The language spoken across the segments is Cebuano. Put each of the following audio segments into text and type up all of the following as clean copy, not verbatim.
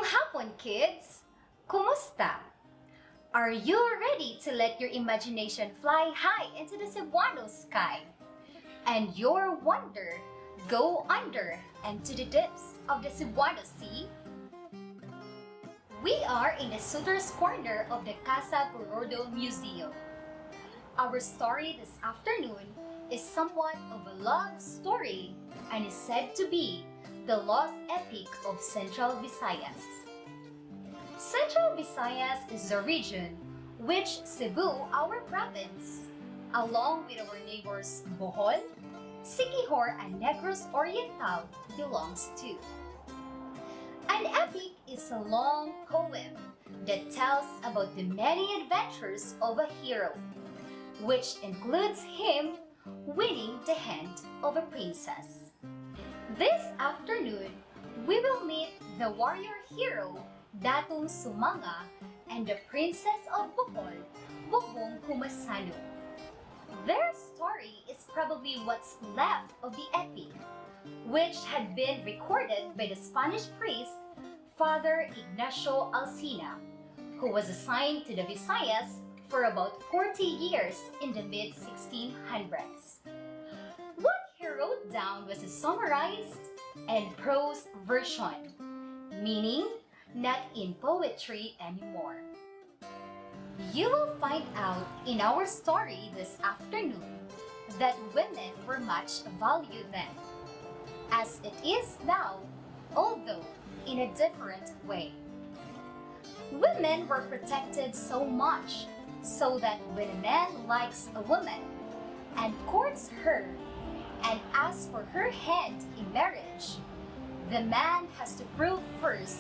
Hapon, kids! Kumusta? Are you ready to let your imagination fly high into the Cebuano sky and your wonder go under and to the depths of the Cebuano Sea? We are in the Suitor's Corner of the Casa Gorordo Museum. Our story this afternoon is somewhat of a love story and is said to be the lost epic of Central Visayas. Central Visayas is the region which Cebu, our province, along with our neighbors Bohol, Siquijor, and Negros Oriental, belongs to. An epic is a long poem that tells about the many adventures of a hero, which includes him winning the hand of a princess. This afternoon, we will meet the warrior hero Datong Sumanga and the princess of Bohol, Bugbong Humasanong. Their story is probably what's left of the epic, which had been recorded by the Spanish priest Father Ignacio Alcina, who was assigned to the Visayas for about 40 years in the mid 1600s. What he wrote down was a summarized and prose version, meaning not in poetry anymore. You will find out in our story this afternoon that women were much valued then, as it is now, although in a different way. Women were protected so much so that when a man likes a woman and courts her and asks for her hand in marriage, the man has to prove first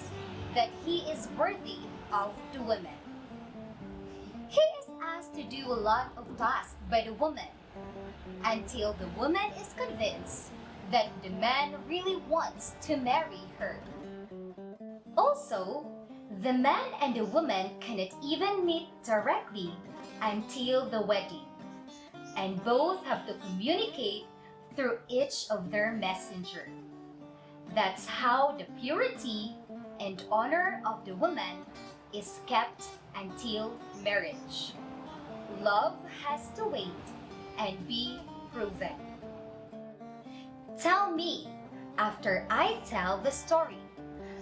that he is worthy of the woman. He is asked to do a lot of tasks by the woman until the woman is convinced that the man really wants to marry her. Also, the man and the woman cannot even meet directly until the wedding, and both have to communicate through each of their messenger. That's how the purity and honor of the woman is kept until marriage. Love has to wait and be proven. Tell me, after I tell the story,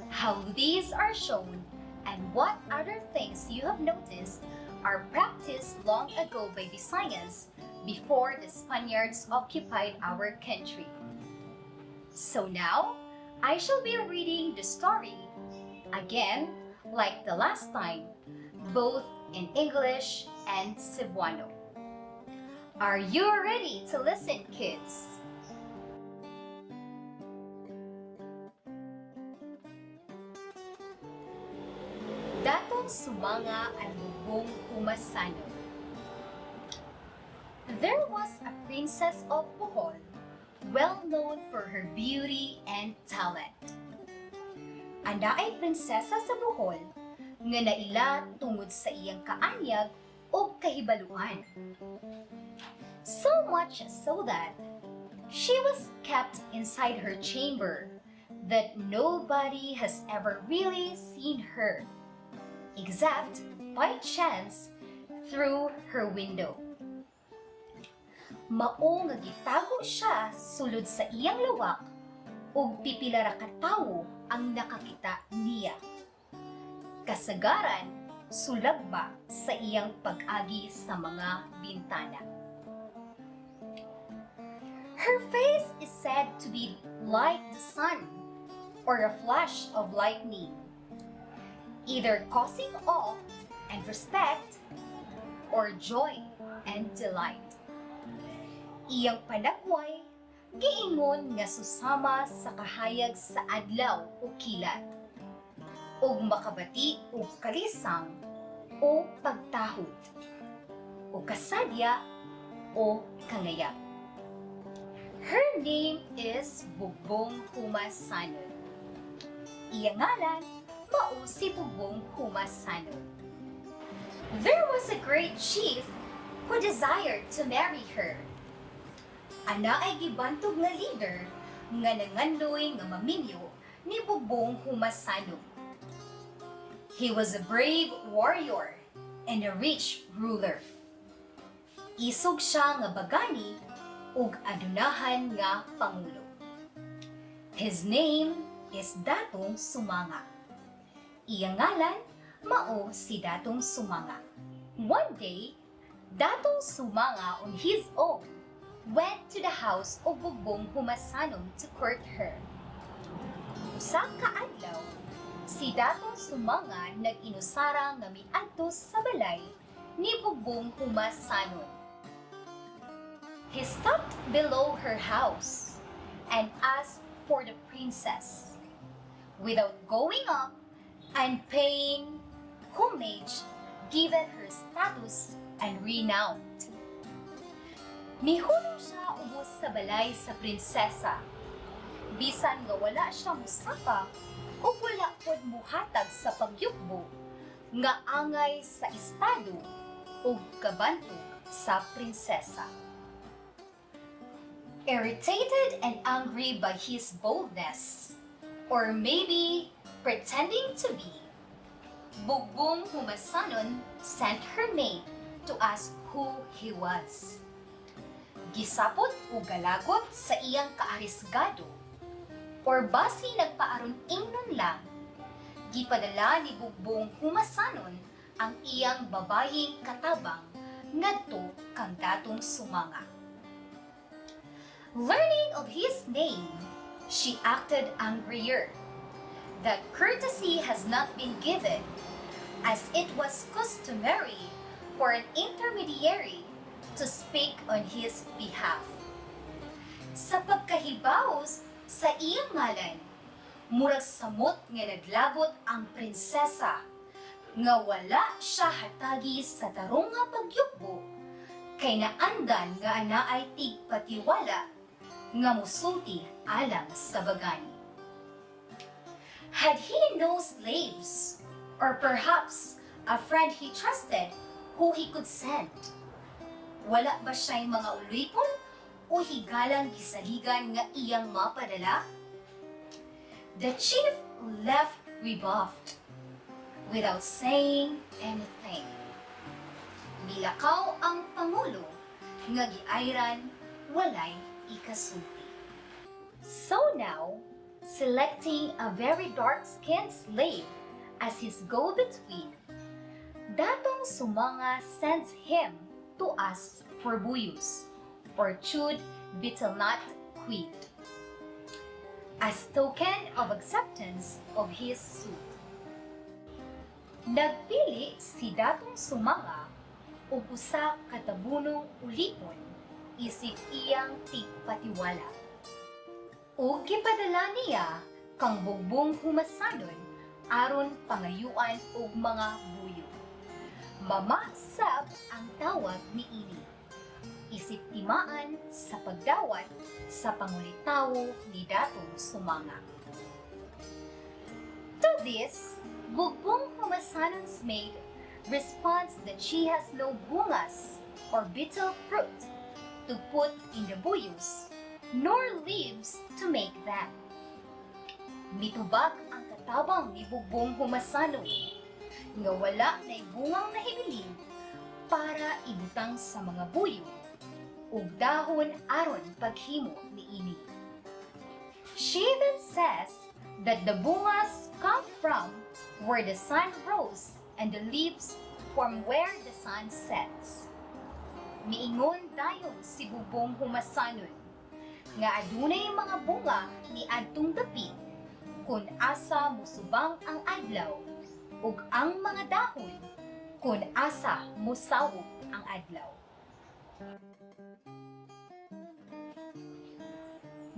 how these are shown and what other things you have noticed are practiced long ago by Visayans before the Spaniards occupied our country. So now, I shall be reading the story again, like the last time, both in English and Cebuano. Are you ready to listen, kids? Datong Sumanga and Bugbong Humasanong. There was a princess of Bohol, well known for her beauty and talent. Anaay prinsesa sa Bohol nga naila tungod sa iyang kaanyag ug kahibaluan. So much so that she was kept inside her chamber that nobody has ever really seen her, except by chance through her window. Mao nga gitago siya sulod sa iyang lawak ug pipila ra ka tawo ang nakakita niya. Kasagaran, sulagba sa iyang pag-agi sa mga bintana. Her face is said to be like the sun or a flash of lightning, either causing awe and respect or joy and delight. Iyang panagway, giingon nga susama sa kahayag sa adlaw o kilat, ug makabati og kalisang o pagtahod, o kasadya o kangayab. Her name is Bugbong Humasanod. Iyang ngalan, mao si Bugbong Humasanod. There was a great chief who desired to marry her. Anaay gibantog nga leader nga nangandoy nga maminyo ni Bugbong Humasanong. He was a brave warrior and a rich ruler. Isog siya nga bagani ug adunahan nga pangulo. His name is Datong Sumanga. Iyang ngalan mao si Datong Sumanga. One day, Datong Sumanga on his own went to the house of Bugbong Humasanong to court her. Usa ka adlaw, si Datong Sumanga nag-inusara nga miadto sa balay ni Bugbong Humasanon. He stopped below her house and asked for the princess without going up and paying homage given her status and renown. Mihulong siya ubos sa balay sa prinsesa. Bisan nga wala siya musaka o wala pod muhatag sa pagyukbo nga angay sa estado ug kabantog sa prinsesa. Irritated and angry by his boldness, or maybe pretending to be, Bugbong Humasanon sent her maid to ask who he was. Gisapot o galagot sa iyang kaarisgado, or basi nagpaaron ingnon lang, gipadala ni Bugbong Humasanon ang iyang babayeng katabang ngadto kang Datong Sumanga. Learning of his name, she acted angrier that courtesy has not been given, as it was customary for an intermediary to speak on his behalf. Sa pagkahibaw sa iyang ngalan, murag samot nga naglagot ang prinsesa nga wala siya hatagi sa tarong nga pagyukbo kay naandan nga anaay tigpatiwala nga musulti alang sa bagani. Had he no slaves, or perhaps a friend he trusted who he could send? Wala ba siya'y mga ulipon o higalang gisaligan nga iyang mapadala? The chief left rebuffed without saying anything. Milakaw ang pangulo nga giayran walay ikasulti. So now, selecting a very dark-skinned slave as his go-between, Datong Sumanga sends him to ask for buyos, or chewed betel nut quid, as token of acceptance of his suit. Nagpili si Datong Sumanga og usa ka tabunong ulipon isip iyang tigpatiwala. Ug gipadala niya kang Bugbong Humasanon aron pangayuan og mga buyo. Mama Sab ang tawag niini. Isip timaan sa pagdawat sa pangulitawo ni Datong Sumanga. To this, Bugbong Humasanon's maid responds that she has no bungas or betel fruit to put in the buyos, nor leaves to make them. Mitubag ang katabang ni Bugbong Humasanon nga wala na'y bungang nahibilin para ibutang sa mga buyo ug dahon aron paghimo niini. She then says that the bungas come from where the sun rose and the leaves from where the sun sets. Miingon dayon si Bugbong Humasanon nga adunay mga bunga ni adtong dapit kung asa musubang ang adlaw ug ang mga dahon kung asa mosawop ang adlaw.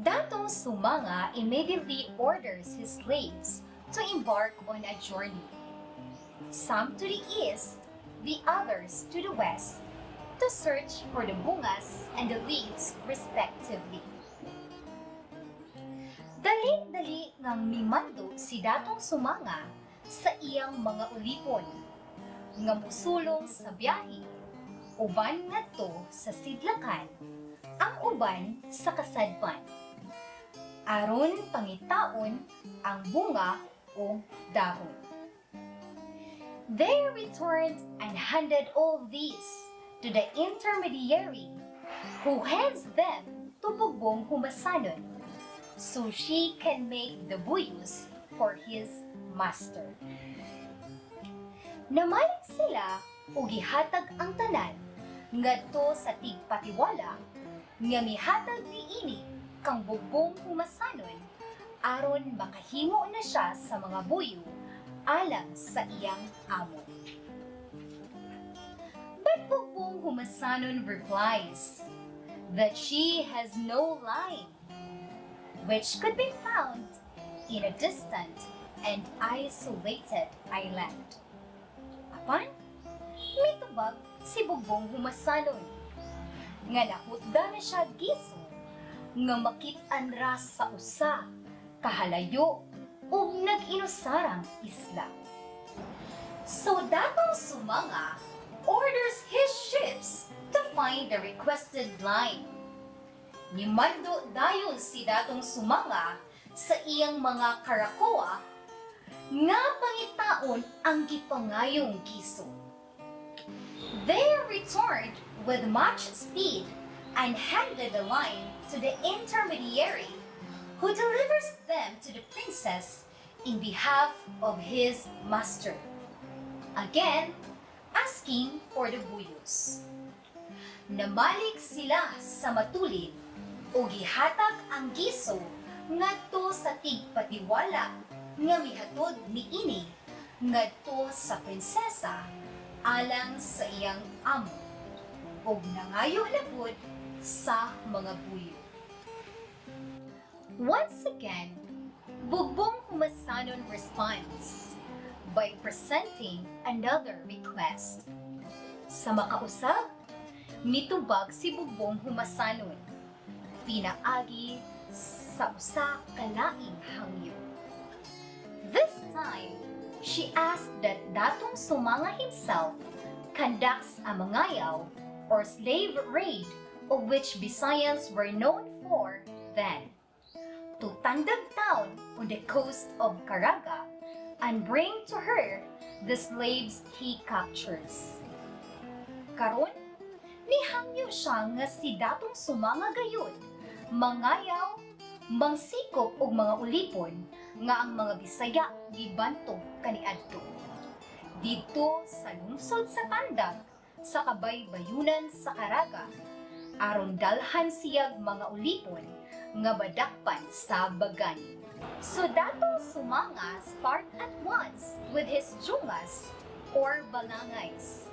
Datong Sumanga immediately orders his slaves to embark on a journey, some to the east, the others to the west, to search for the bungas and the leaves respectively. Dali-dali ngang mimando si Datong Sumanga sa iyang mga ulipon nga musulong sa biyahe, uban ngadto sa sidlakan, ang uban sa kasadpan, aron pangitaon ang bunga o dahon. They returned and handed all these to the intermediary, who hands them to Bugbong Humasanon so she can make the buyos for his master. Namalik sila og gihatag ang tanan ngadto sa tigpatiwala nga mihatag niini kang Bugbong Humasanon aron makahimo na siya sa mga buyo alang sa iyang amo. But Bugbong Humasanon replies that she has no line, which could be found in a distant and isolated island. Apan, mitubag si Bugbong Humasanon nga nahutda na siya giso nga makit-an ra sa usa kahalayo ug nag-inusarang isla. So Datong Sumanga orders his ships to find the requested line. Nimando dayon si Datong Sumanga sa iyang mga karakoa nga pangitaon ang gipangayong giso. They returned with much speed and handed the line to the intermediary, who delivers them to the princess in behalf of his master, again, asking for the buyos. Namalik sila sa matulid o gihatag ang giso ngadto sa tigpatiwala nga mihatod niini ngadto sa prinsesa alang sa iyang amo ug nangayo na pud sa mga buyo. Once again, Bugbong Humasanon responds by presenting another request. Sa makausab, mitubag si Bugbong Humasanon, pinaagi sa usa ka laing hangyo. This time, she asked that Datong Sumanga himself conducts a mangayaw or slave raid, of which Bisayans were known for then, to Tandag town on the coast of Caraga and bring to her the slaves he captures. Karon, nihangyo siya nga si Datong Sumanga gayud mangayaw, mangsikop og mga ulipon nga ang mga Bisaya gibantog kaniadto didto sa lungsod sa Tandag sa kabaybayunan sa Caraga aron dalhan siyag mga ulipon nga madakpan sa bagani. So Datong Sumanga start at once with his jungas or balangays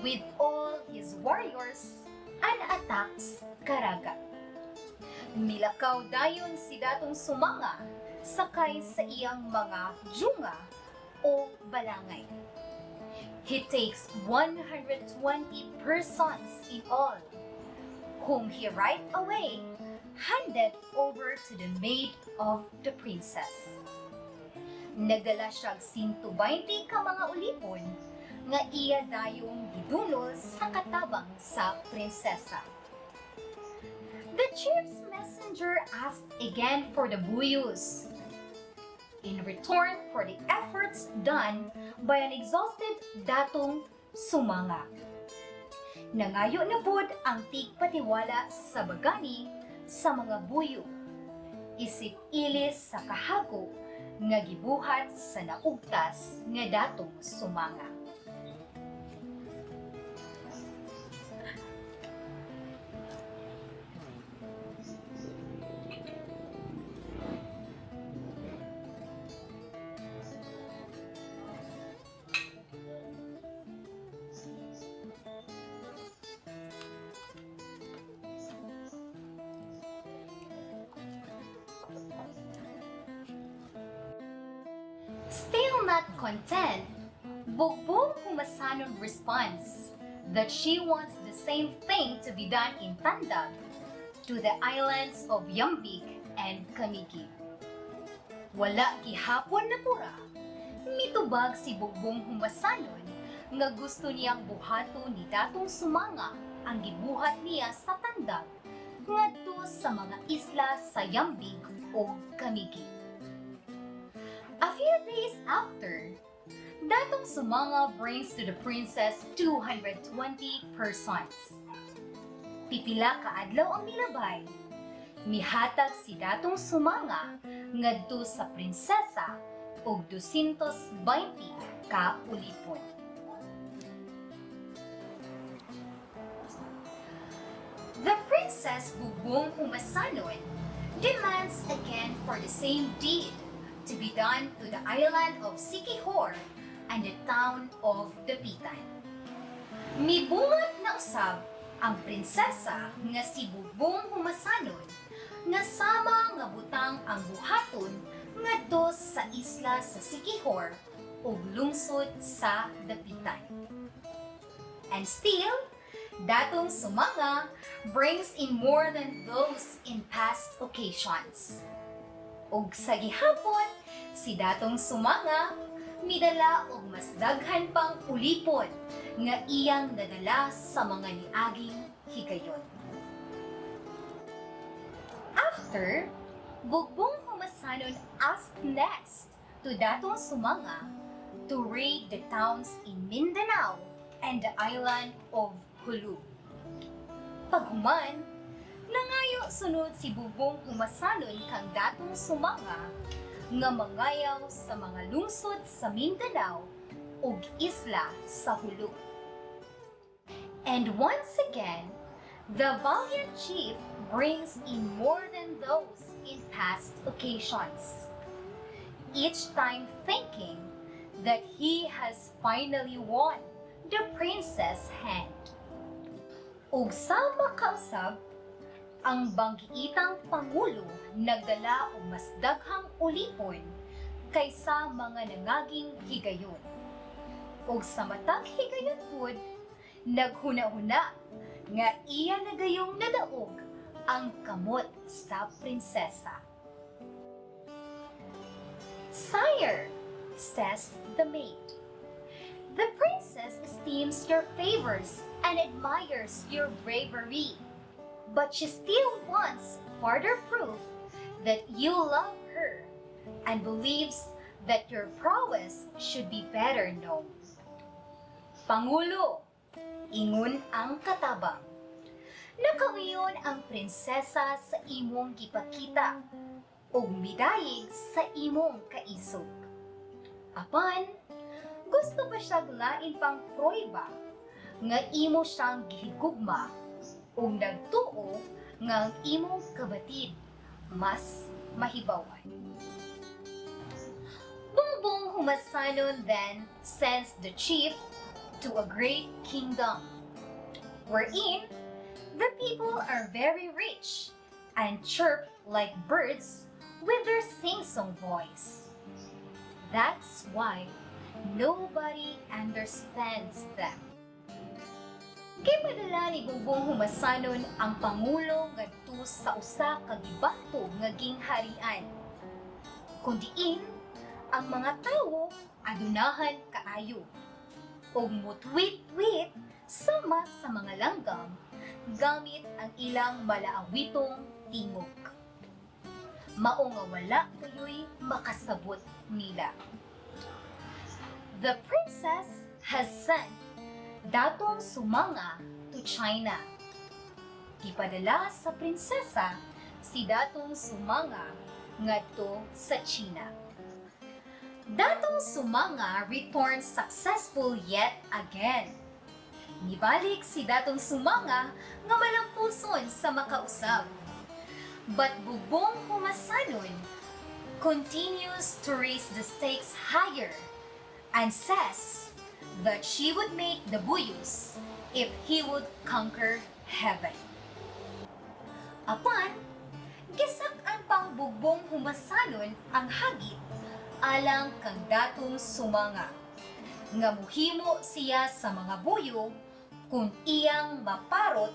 with all his warriors and attacks Caraga. Milakaw dayon si Datong Sumanga sakay sa iyang mga junga o balangay. He takes 120 persons in all, whom he right away handed over to the maid of the princess. Nagdala siya 120 ka mga ulipon nga iya dayong gidunol sa katabang sa prinsesa. The chief's messenger asked again for the buyos in return for the efforts done by an exhausted Datong Sumanga. Nangayo na pud ang tigpatiwala sa bagani sa mga buyo, isip ilis sa kahago nga gibuhat sa naugtas nga Datong Sumanga. Still not content, Bugbong Humasanon responds that she wants the same thing to be done in Tandag, to the islands of Yambig and Camiguin. Wala gihapon na pura, mitubag si Bugbong Humasanon nga gusto niyang buhaton ni Datong Sumanga ang gibuhat niya sa Tandag ngadto sa mga isla sa Yambig o Camiguin. A few days after, Datong Sumanga brings to the princess 220 persons. Pipila ka adlaw ang milabay, mihatag si Datong Sumanga ngadto sa prinsesa og 220 ka ulipon. The Princess Bugbong Humasanon demands again for the same deed to be done to the island of Siquijor and the town of Dapitan. Mibungat na usab ang prinsesa nga si Bugbong Humasanon nga sama nga butang ang buhaton ngadto sa isla sa Siquijor ug lungsod sa Dapitan. And still, Datong Sumanga brings in more than those in past occasions. Ug sa gihapon, si Datong Sumanga midala og mas daghan pang ulipon nga iyang nadala sa mga niaging higayon. After, Bugbong Humasanon asked next to Datong Sumanga to raid the towns in Mindanao and the island of Jolo. Paghuman, nangayo sunod si Bugbong Humasanon kang Datong Sumanga nga mangayaw sa mga lungsod sa Mindanao ug isla sa Jolo. And once again, the valiant chief brings in more than those in past occasions, each time thinking that he has finally won the princess' hand. Ug sa makausab, ang banggiitang pangulo nagdala og mas daghang ulipon kaysa mga nangaging higayon. Ug sa matag higayon pud, naghuna-huna nga iya na gayong nadaog ang kamot sa prinsesa. "Sire," says the maid, "the princess esteems your favors and admires your bravery. But she still wants further proof that you love her and believes that your prowess should be better known." "Pangulo," ingon ang katabang, "nakawiyon ang prinsesa sa imong gipakita ug midayig sa imong kaisog. Apan, gusto pa siya lain pang pruweba nga imo siyang gihigugma ug nagtuo nga ang imong kabatid mas mahibawan." Bugbong Humasanon then sends the chief to a great kingdom, wherein the people are very rich and chirp like birds with their sing-song voice. That's why nobody understands them. Gipadala ni Bugbong Humasanon ang pangulo ngadto sa usa ka gibantog nga gingharian, kun diin ang mga tawo adunahan kaayo ug mutwit-twit sama sa mga langgam gamit ang ilang malaawitong tingog. Mao nga wala kayo'y makasabot nila. The princess has sent Datong Sumanga to China. Gipadala sa prinsesa si Datong Sumanga ngadto sa China. Datong Sumanga returns successful yet again. Nibalik si Datong Sumanga nga malampuson sa makausab. But Bugbong Humasanon continues to raise the stakes higher and says that she would make the buyos if he would conquer heaven. Apan, gisak-an pang Bugbong Humasanon ang hagit alang kang Datong Sumanga nga muhimo siya sa mga buyo kung iyang maparot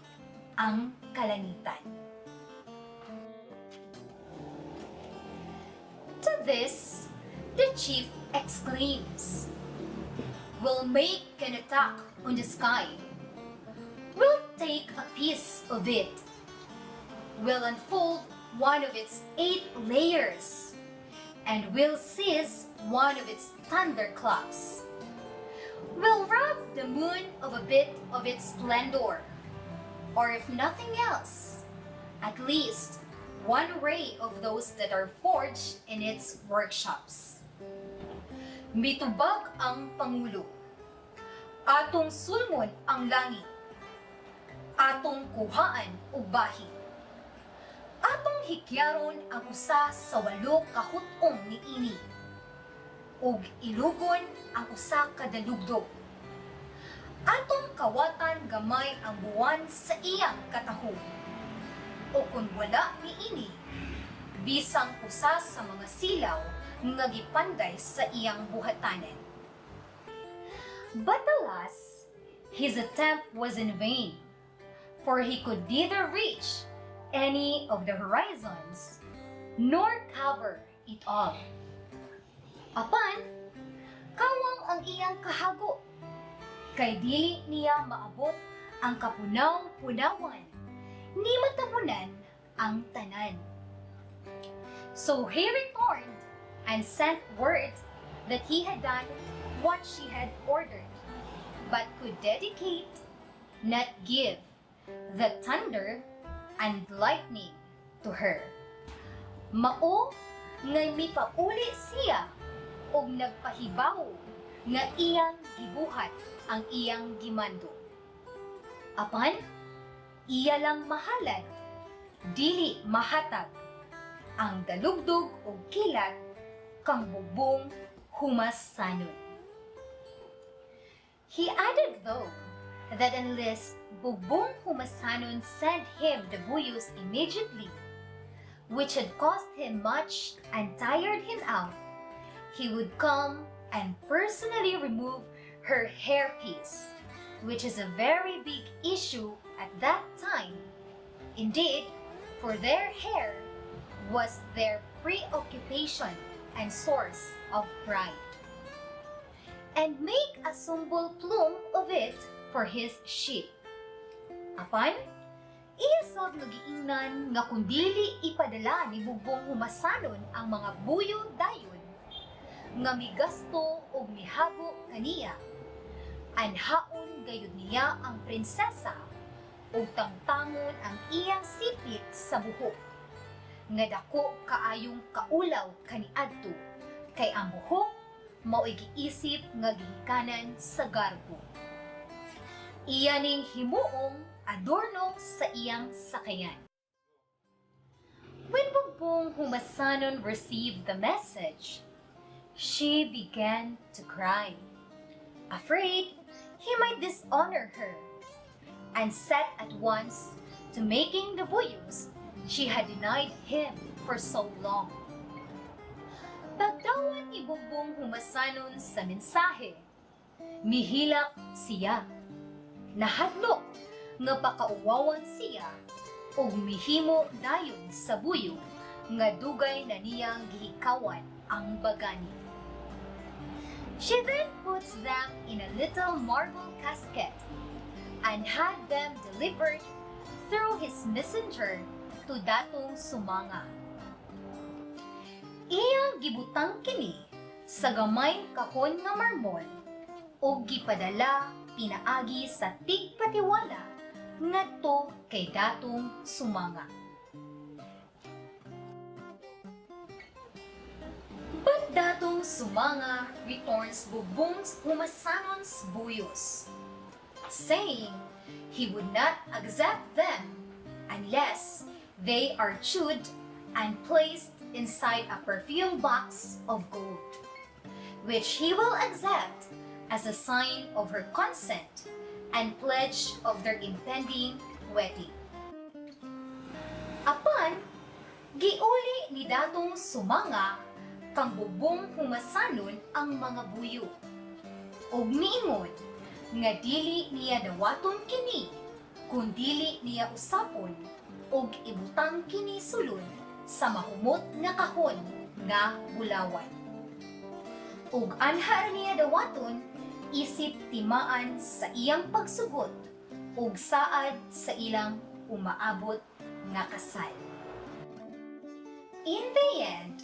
ang kalangitan. To this, the chief exclaims, "We'll make an attack on the sky. We'll take a piece of it. We'll unfold one of its eight layers and we'll seize one of its thunderclaps." Will rob the moon of a bit of its splendor, or if nothing else, at least one ray of those that are forged in its workshops." Mitubag ang Pangulo, "Atong sulmon ang langit, atong kuhaan og bahin. Atong hikyaron ang usa sa walo ka hut-ong niini ug ilugon ang usa ka dalugdog. Atong kawatan gamay ang buwan sa iyang katahom. O kung wala niini, bisang usa sa mga silaw nga gipanday sa iyang buhatanan." But alas, his attempt was in vain, for he could neither reach any of the horizons nor cover it all. Apan, kawang ang iyang kahago, kay dili niya maabot ang kapunaw-punawan, ni matabunan ang tanan. So he returned and sent word that he had done what she had ordered, but could dedicate, not give, the thunder and lightning to her. Mao nga mipauli siya og nagpahibaw nga iyang gibuhat ang iyang gimando. Apan, iya lang mahalad, dili mahatag ang dalugdog og kilat kang Bugbong Humasanon. He added, though, that unless Bugbong Humasanon sent him the buyos immediately, which had cost him much and tired him out, he would come and personally remove her hairpiece, which is a very big issue at that time. Indeed, for their hair was their preoccupation and source of pride, and make a sumbol plume of it for his ship. Apan, iya sab nga giingnan nga kung dili ipadala ni Bugbong Humasanon ang mga buyo dayon, nga migasto og mihago kaniya, anhaon gayud niya ang prinsesa ug tangtangon ang iyang sipit sa buhok nga dako kaayong kaulaw kaniadto, kay ang buhok mao'y giisip nga gihikanan sa garbo. Iya ning himuong adorno sa iyang sakayan. When Bugbong Humasanon received the message, she began to cry, afraid he might dishonor her, and set at once to making the buyos she had denied him for so long. Pagdawat ni Bugbong Humasanon sa mensahe, mihilak siya. Nahadlok nga pakauwawan siya ug mihimo dayon sa buyo nga dugay na niyang gihikawan ang bagani. She then puts them in a little marble casket and had them delivered through his messenger to Datong Sumanga. Iyang gibutang kini sa gamay kahon nga marmol ug gipadala pinaagi sa tigpatiwala ngadto kay Datong Sumanga. But Datong Sumanga returns Bugbong Humasanon's buyos, saying he would not accept them unless they are chewed and placed inside a perfume box of gold, which he will accept as a sign of her consent and pledge of their impending wedding. Apan, giuli ni Datong Sumanga kang Bugbong Humasanon ang mga buyo ug miingon nga dili niya dawaton kini kung dili niya usapon ug ibutang kini sulod sa mahumot nga kahon nga bulawan. Ug anha ra niya dawaton isip timaan sa iyang pagsugot ug saad sa ilang umaabot nga kasal. In the end,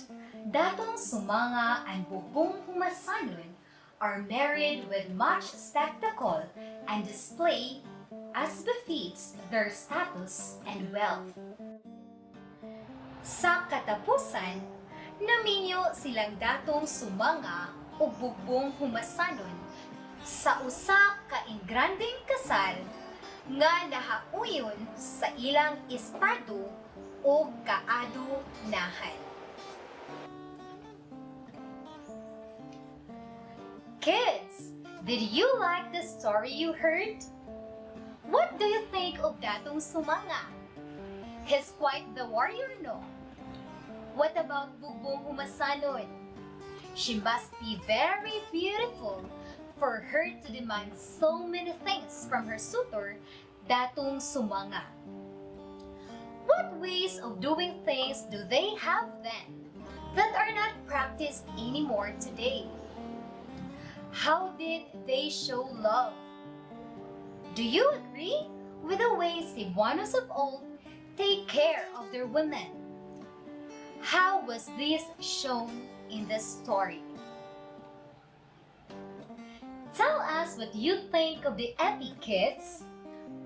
Datong Sumanga and Bugbong Humasanon are married with much spectacle and display as befits their status and wealth. Sa katapusan, naminyo silang Datong Sumanga ug Bugbong Humasanon sa usa ka ingrandeng kasal nga nahauyon sa ilang estado ug kaadunahan. Kids, did you like the story you heard? What do you think of Datong Sumanga? He's quite the warrior, no? What about Bugbong Humasanon? She must be very beautiful for her to demand so many things from her suitor, Datong Sumanga. What ways of doing things do they have then that are not practiced anymore today? How did they show love? Do you agree with the way Cebuanos of old take care of their women? How was this shown in the story? Tell us what you think of the epic, kids.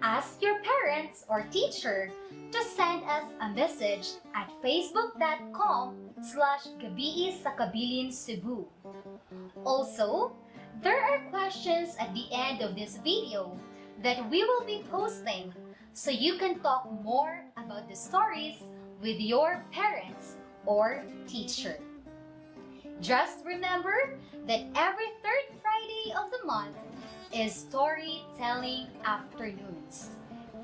Ask your parents or teacher to send us a message at facebook.com/Gabii sa Kabilin Cebu. Also, there are questions at the end of this video that we will be posting so you can talk more about the stories with your parents or teacher. Just remember that every third Friday of the month is Storytelling Afternoons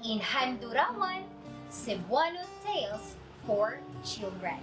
in Handurawan, Cebuano Tales for Children.